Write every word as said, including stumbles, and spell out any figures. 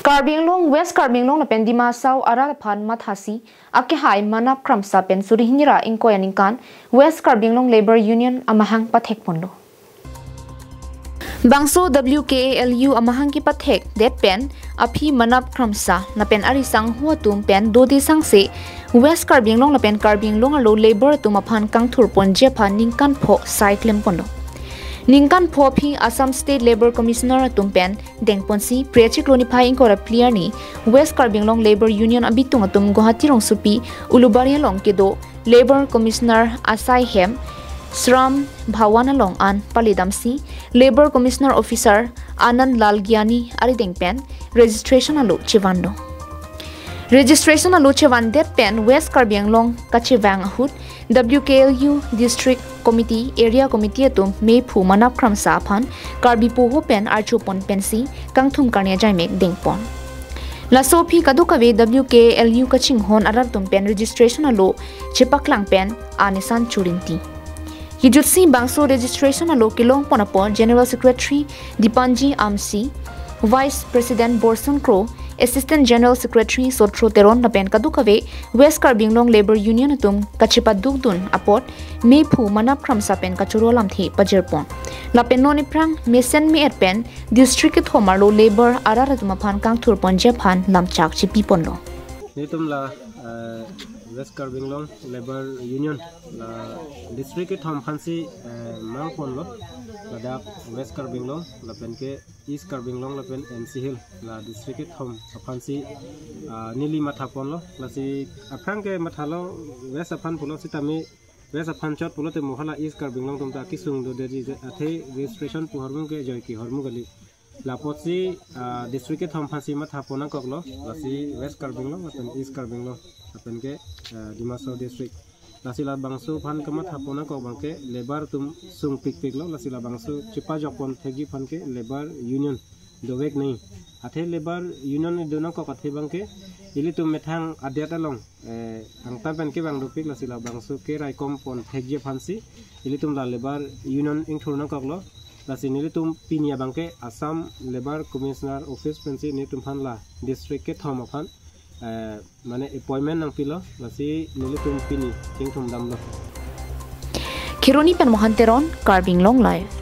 Karbi Anglong, West Karbi Anglong lapen Dima Hasao arat aphan mathasi akehai Manab Kramsa pen suri hini ra ingkoi aningkan West Karbi Anglong Labour Union amahang pathek ponlo. Bangso W K L U amahang kepathek det pen aphi Manab Kramsa lapen ari sangho atum pen dode sangse West Karbi Anglong lapen Karbi Anglong arlo labour atum aphan kangthur ponji aphan ningkan pho sai klem ponlo. Ningkan pho aphi Assam State Labour Commissioner atum pen deng ponsi Phre achiklo niphai ingkoi ra phli arni West Karbi Anglong Labour Union abitung atum Guwahati rongsopi Ulubari along kedo Labour Commissioner asai hem Shram Bhawan along an pale damsi Labour Commissioner Officer Anand Lal Gyani arideng pen registration alo chevanlo. Registration alo chevan det pen West Karbi Anglong kachevang ahut W K L U District Committee, Area Committee atum mephu Manab Kramsa aphan Karbi poho pen archo pon pensi kangthum karni ajaimek deng pon. Laso aphi kadokave W K L U kachinghon arat atum pen registration alo chepaklang pen anesan churinti. Kijutsi bangso registration alo kelong pon apot General Secretary Dipanji Amsi, Vice President Borson Kro, Assistant General Secretary Sotro Teron lapen kadokave West Karbi Anglong Labour Union atum kachepadukdun apot mephu Manab Kramsa pen kachoro lamthe pajir pon. Lapen non iphrang mesen me-et pen district kethom arlo labour arat atum aphan kangthur ponji aphan lamchak chipi ponlo. Nelitum la, eh, West Karbi Anglong Labour Union la district kethom aphansi, eh, mang ponlo. Ladak West Karbi Anglong lapen ke East Karbi Anglong lapen N C Hills la district kethom aphansi, ah, neli matha ponlo. Lasi aphrang ke mathalo West aphan pulo sitame West aphan chot pulote mo hala East Karbi Anglong atum ta kesung dodetji, athe registration pu ahormu ke joi ke ahormu kali. Lapotsi, ah, district kethom aphansi matha pon nangkoklo, lasi West Karbi Anglong lapen East Karbi Anglong lapen ke, ah, Dima Hasao District. Lasi labangso aphan kematha pon nangkok abang ke labour atum sungpikpiklo, lasi labangso chepajok pon thekji aphan ke Labour Union dovek nangji. Athe Labour Union do nangkok athe abang ke ilitum methang adet along, eh, angtan pen kevang dopik, lasi labangso keraikom pon thekji aphansi ilitum la Labour Union ingthur nangkoklo. Lasi nelitum pini abang ke Assam Labour Commissioner Office pensi nelitum aphan la district kethom aphan, eh, mane appointment nangpilo, lasi nelitum pini chingthum damlo. Kheroni pen Mohan Teron, Karbi Anglong Live.